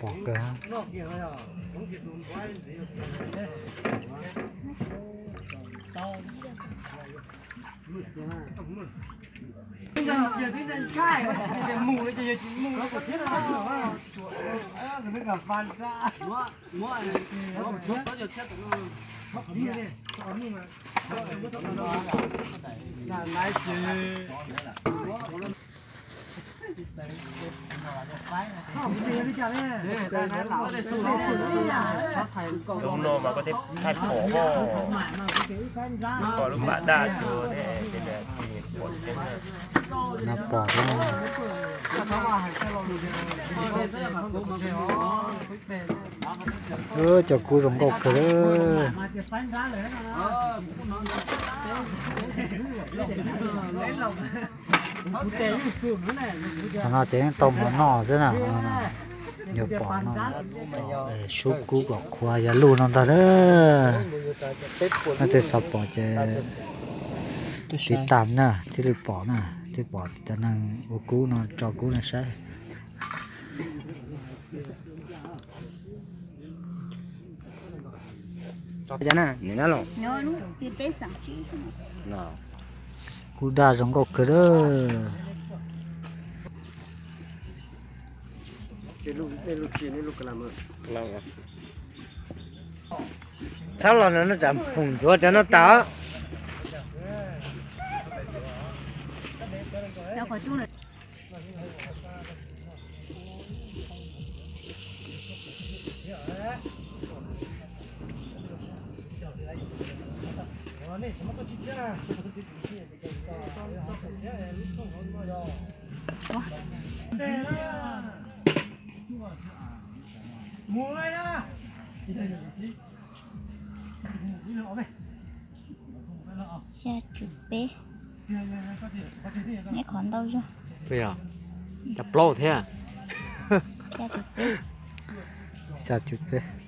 Pom kawg. Hnub no mas koj thiaj thaij pom, koj lub pam daj cuag ne, ces pom tseeb na. Nab pom thiab. Cov kub zoo nkauj kawg li. Qhov no ces yeej tau mov noj xwb na. Yuav pom no, sub kub kom qhuav yog luj no ntag na. Nej tej xav pom ces tiv tam na thiaj li pom na, thiaj pom cov neeg ua kub no tso kub no saib. Kub daj zoo nkauj kawg li. Txhob los no, no tsam phoom ntsuav cov no tas. Xya caum peb. Neb qhov ntau zog. Puas yog? Cov plaub thiab. Xya caum peb. Xya caum peb.